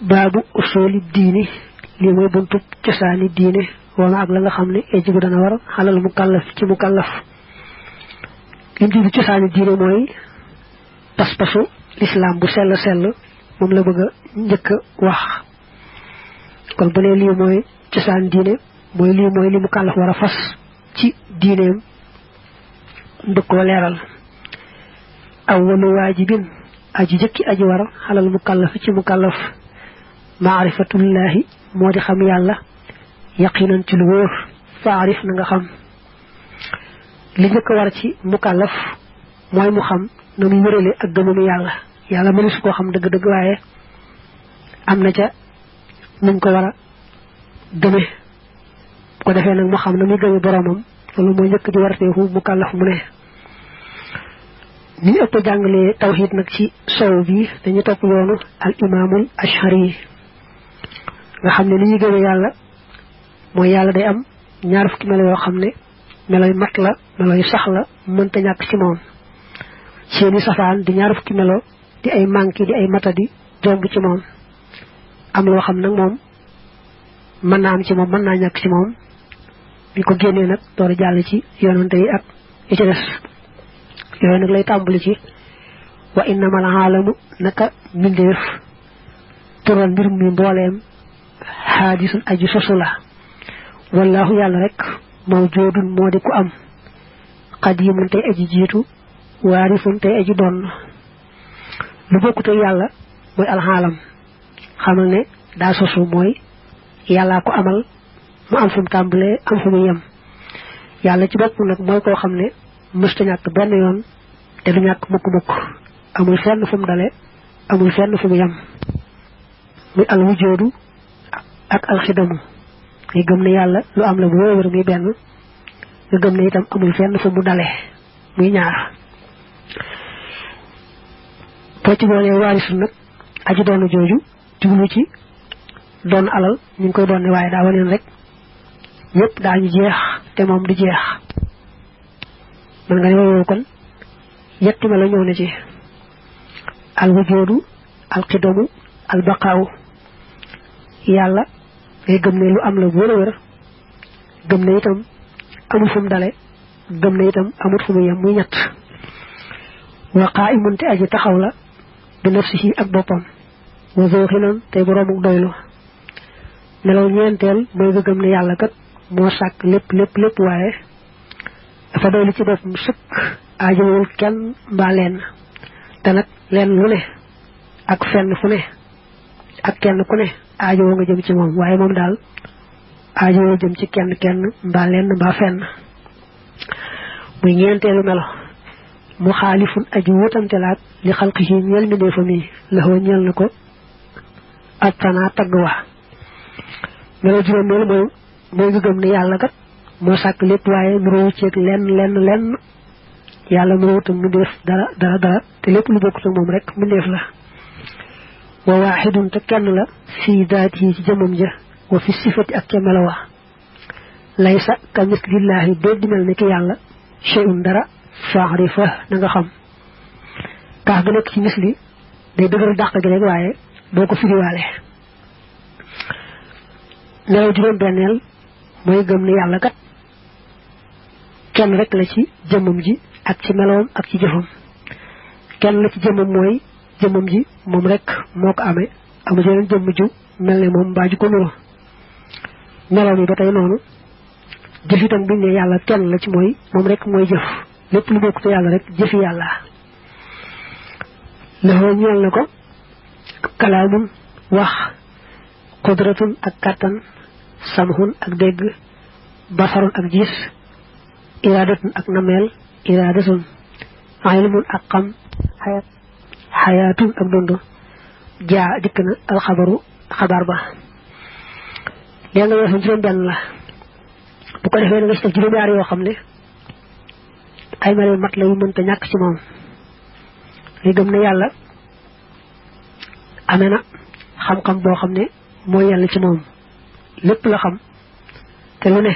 baabu usuli diini li mooy buntu cosaani diine wala ak la nga xam ne ejibu dana war xalal mukallaf ci mukallaf lim di cosaani diine mooy pas-pasu l'islam bu sell sell moom la bëgg a njëkk wax kon bu ne lii mooy cosaan diine mooy lii mooy li mukallaf war a fas ci diineem ndëkkoo leeral awwalu waajibin aji jëkki aji war xalal mukallaf ci mukallaf maarifatullahi moo di xam yàlla yaqinan ci lu wóor faarif na nga xam li njëkk war ci mukallaf mooy mu xam na muy wërale ak gëmam yàlla mënees koo xam dëgg-dëgg waaye am na ca nuñ ko war a gëme bu ko defee nag mu xam na muy gëme boromam loolu mooy njëkk di warteefu mukallaf mu ne ni ñu ëpp jàngalee tawhid nag ci sow bi dañu topp yoonu al imaamul ashari nga xam ne ni ñu gëme yàlla mooy yàlla day am ñaar fukki melo yoo xam ne melo yu mat la melo yu sax la mënta ñàkk ci moom seeni safaan di ñaar fukki melo di ay manki di ay matadi jomb ci moom am loo xam nag moom mën naa am ci moom mën naa ñàkk ci moom bi ko génnee nag door a jàll ci yonante yi ak yi ci des yooyu nag lay tàmbali ci wa innamal aalamu naka mbindeef tural mbir mi mbooleem xaadisun aji sosu la wallahu yàlla rek mawjoodun moo di ku am qadimun tey aji jiitu waarifun tey aji doon lu bokkut ak yàlla mooy alxaalam xamal ne daa sosu mooy yàllaa ko amal mu am fu mu tàmbalee am fu mu yem yàlla ci bopp nag mooy koo xam ne mësta ñàkk benn yoon te du ñàkk mukk-mukk amul fenn fu mu dale amul fenn fu mu yem muy alwujoodu ak alxidamu ngay gëm ne yàlla lu am la bu wér muy benn nga gëm ne itam amul fenn fu mu dale muy ñaar boo ci boolee waarisu nag aji doonu jooju jublu ci doon alal ñu ngi koy doon ne waaye daa waneen rek yépp daañu jeex te moom du jeex man nga ne woowu kon yetti melo ñëw na ci al wujoodu al qidamu al baqaawu yàlla ngay gëm ne lu am la bu wér gëm ne itam amul fu mu dale gëm ne itam amul fu mu yem muy ñett wa qaa'imun te aji taxaw la bi nafsihi ak boppam wa zooxinan tey boroomu doylu melaw ñeenteel mooy nga gëm ne yàlla kat moo sàkk lépp waaye dafa doylu ci boppam sëkk aajowul kenn mbaa lenn te nag lenn lu ne ak fenn fu ne ak kenn ku ne aajowoo nga jëm ci moom waaye moom daal aajowoo jëm ci kenn mbaa lenn mbaa fenn muy ñeenteelu melo mu xaalifun aji wutante laat li xalqihi ñeel mbindeefam yi laxoo ñeel na ko attana tagg wa melo juróomeel mooy nga gëm ne yàlla kat moo sàkk lépp waaye nuróowu ceeg lenn yàlla nuróowuta mbindeef dara te lépp lu bokkut ak moom rek mbindeef la wa waaxidun te kenn la fii daati yi ci jëmam ja wa fi sifati ak ca melo wa laysa ka mislillahi doo di mel ne ki yàlla shay'un dara faarifa na nga xam kaaf bi nekk ci misli day dëgëral dàq gi rek waaye doo ko firiwaale melaw juróom benneel mooy gëm ne yàlla kat kenn rek la ci jëmmam ji ak ci melowam ak ci jëfam kenn la ci jëmmam mooy jëmmam ji moom rek moo ko amee amu jeneen jëmm ju mel ne moom mbaa ju ko nuro melow mi ba tey noonu jëf itam buñ ne yàlla kenn la ci mooy moom rek mooy jëf lépp lu bokk te yàlla rek jëfi yàlla laxoo ñeel na ko kalaamun wax qudratun ak kàttan samhun ak dégg basarun ak gis iradatun ak nameel iradatun ilmun ak xam xayaatun ak dund jaa dikk na alxabaru xabaar ba léegi nga weesu juróom benn la bu ko defee na nga ci teg juróom-ñaar yoo xam ne ay melo mat la yu mënta ñàkk ci moom ngay gëm ne yàlla amee na xam-xam boo xam ne mooy yàlla ci moom lépp la xam te lu ne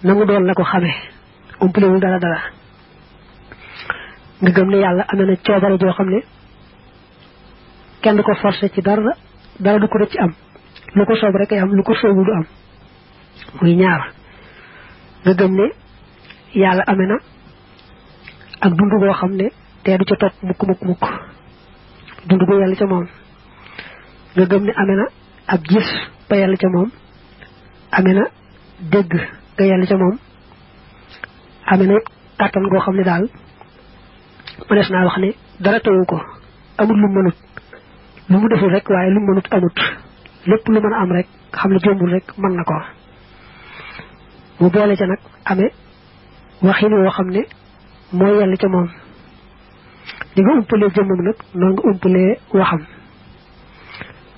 nangu doon la ko xamee umpalewul dara nga gëm ne yàlla amee na coobare joo xam ne kenn du ko forcé ci dara dara du ko rëcc am lu ko soob rek ay am lu ko soobu du am muy ñaar nga gëm ne yàlla amee na ak dund goo xam ne te du ca topp mukk dund gu yàlla ca moom nga gëm ne amee na ab gis ba yàlla ca moom amee na dégg nga yàlla ca moom amee na kàttan goo xam ne daal mënees naa wax ne dara tawu ko amul lu mënut lu mu deful rek waaye lu mënut amut lépp lu mën a am rek xam ne jombul rek mën na ko mu boole ca nag amee waxin woo xam ne mooy yàlla ca moom li nga umpalee jëmmam nag noonu nga umpalee waxam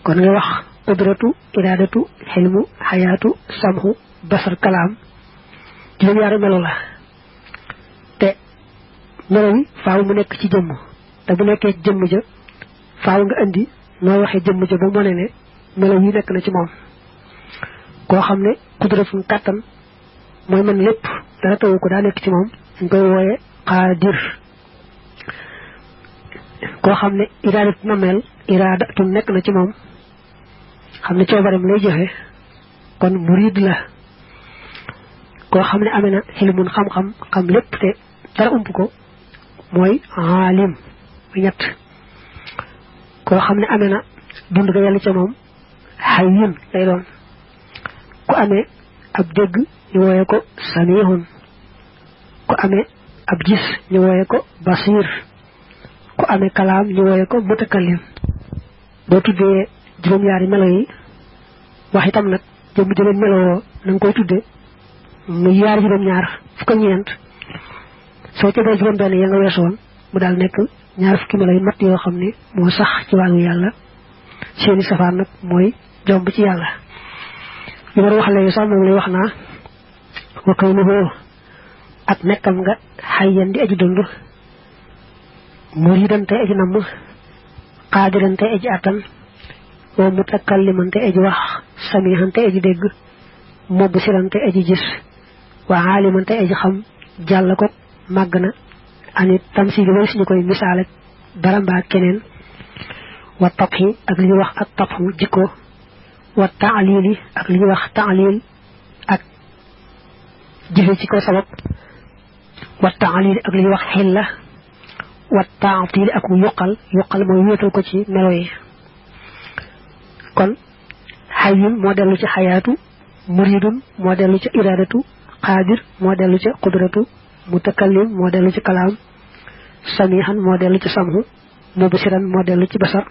kon nga wax qudratu iradatu xilmu xayaatu samhu basar kalaam juróom-ñaari melo la te melo yi faaw mu nekk ci jëmm te bu nekkee ci jëmm ja faaw nga indi noo waxee jëmm ja ba mu ne ne melo yi nekk na ci moom koo xam ne qudratu kàttan mooy mën lépp dara tawu ko daa nekk ci moom ñu koy wooye xaadir koo xam ne iradatu nameel iradatu nekk na ci moom xam ne coobareem lay joxe kon murid la koo xam ne amee na xilmun xam-xam xam lépp te dara ump ko mooy aalim muy ñett koo xam ne amee na dund ga yàlla ca moom hayyun lay doon ku amee ab dégg ñu wooye ko samihun ku amee ab gis ñu wooye ko basir ku amee kalaam ñu wooye ko mutakallim boo tuddee juróom-ñaari melo yi wax itam nag jëmm jëleen melowoo na nga koy tudde mu yaar juróom-ñaar fukk ak ñeent soo ca dee juróom-benn ya nga weesoon mu daal nekk ñaar fukki melo yu mat yoo xam ne moo sax ci wàllu yàlla seeni safaan nag mooy jomb ci yàlla li ma wax léegi sax moom lay wax naa wa kawnuhu ak nekkam nga xayyan di aji dund muridan te aji namm qaadiran te aji attan wa mutakalliman te aji wax samihan te aji dégg mubsiran te aji gis wa aaliman te aji xam jàll ko màgg na ani tamsili way suñu koy misaal ak dara mbaa keneen wa tabhi ak li ñuy wax ak tabhu jikko wa taalili ak li ñuy wax taalil ak jëfe ci ko sabab wa taalili ak li ñuy wax xilla wa taatili ak mu yuqal mooy wéetal ko ci melo yi kon xayyun moo dellu ci xayaatu muridun moo dellu ci iradatu qaadir moo dellu ci qudratu mutakallim moo dellu ci kalaam samihan moo dellu ci samhu mubsiran moo dellu ci basar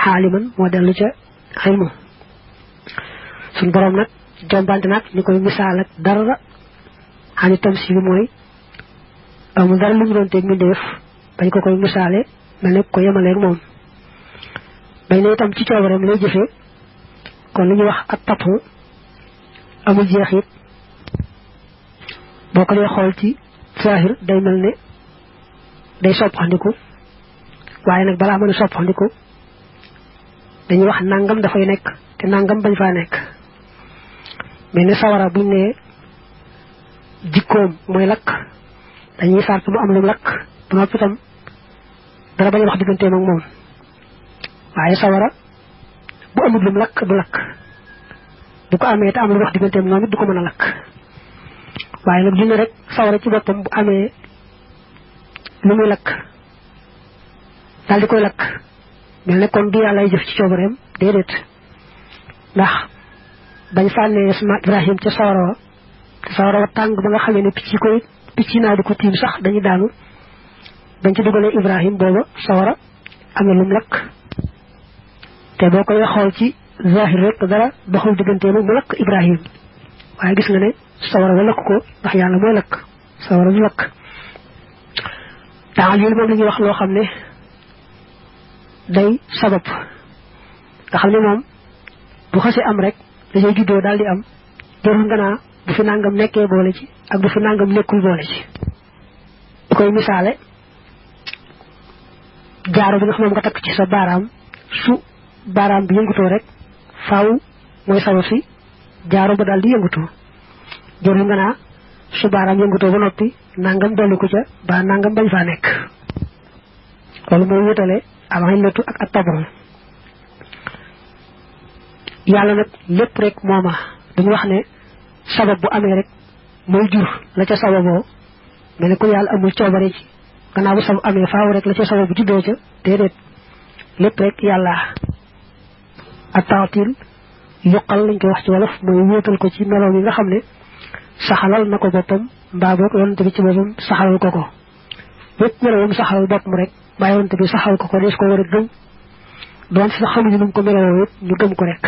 xaaliman moo dellu ci xilmu suñ borom nag jombante nag ñu koy misaal ak dara xani tamsil mooy amul dara lu mu doon teeg mbindeef bañ ko koy misaale mel ne ko yemaleeg moom bañ ne itam ci coobareem lay jëfee kon li ñuy wax ak tapu amul jeexit boo ko dee xool ci saahir day mel ne day soppandiku waaye nag balaa mën a soppandiku dañuy wax nangam dafay nekk te nangam bañ faa nekk mel ne sawara buñ ne jikkoom mooy lakk dañuy sart mu am lu lakk ba noppi itam dara bañ a wax digganteem ak moom waaye sawara bu amul lu lakk du lakk bu ko amee te am lu wax digganteem moom it du ko mën a lakk waaye nag dina rek sawara ci boppam bu amee lu muy lakk daal di koy lakk mel ne kon du yàlla ay jëf ci coobareem déedéet ndax bañ fànnee sama Ibrahim ca sawara wa te sawara wa tàng ba nga xamee ne picc naa di ko tiim sax dañuy daanu bañ ci dugalee Ibrahim booba sawara amee lum lakk te boo koy xool ci zahir rek dara doxul diggantee mu lakk Ibrahim waaye gis nga ne sawara wa lakk ko ndax yàlla mooy lakk sawara du lakk taal yooyu moom la ñuy wax loo xam ne day sabab nga xam ne moom bu xasee am rek dañuy juddoo daal di am jarul nga naa bu fi nangam nekkee boole ci ak bu fi nangam nekkul boole ci bu koy misaale jaaro bi nga xam moom nga takk ci sa baaraam su baaraam bi yëngutoo rek faaw mooy sabab si jaaro ba daal di yëngutu jarul nga naa su baaraam yëngutoo ba noppi nangam dolli ko ca ba nangam bañ faa nekk loolu mooy wutale al illatu ak at tabu yàlla nag lépp rek mooma dañu wax ne sabab bu amee rek mooy jur la ca sababoo mel ne ko yàlla amul coobare ci gannaaw bu sabab amee faaw rek la ca sabab bu juddoo ca déedéet lépp rek yàlla ak taatil yuqal lañ koy wax ci wolof mooy wéetal ko ci melow yi nga xam ne saxalal na ko boppam mbaa boog yonante bi ci boppam saxalal ko bépp melowam saxalal boppam rek mbaa yonante bi saxal ko des ko war a gëm doon sax xamuñu nu mu ko melowoo it ñu gëm ko rek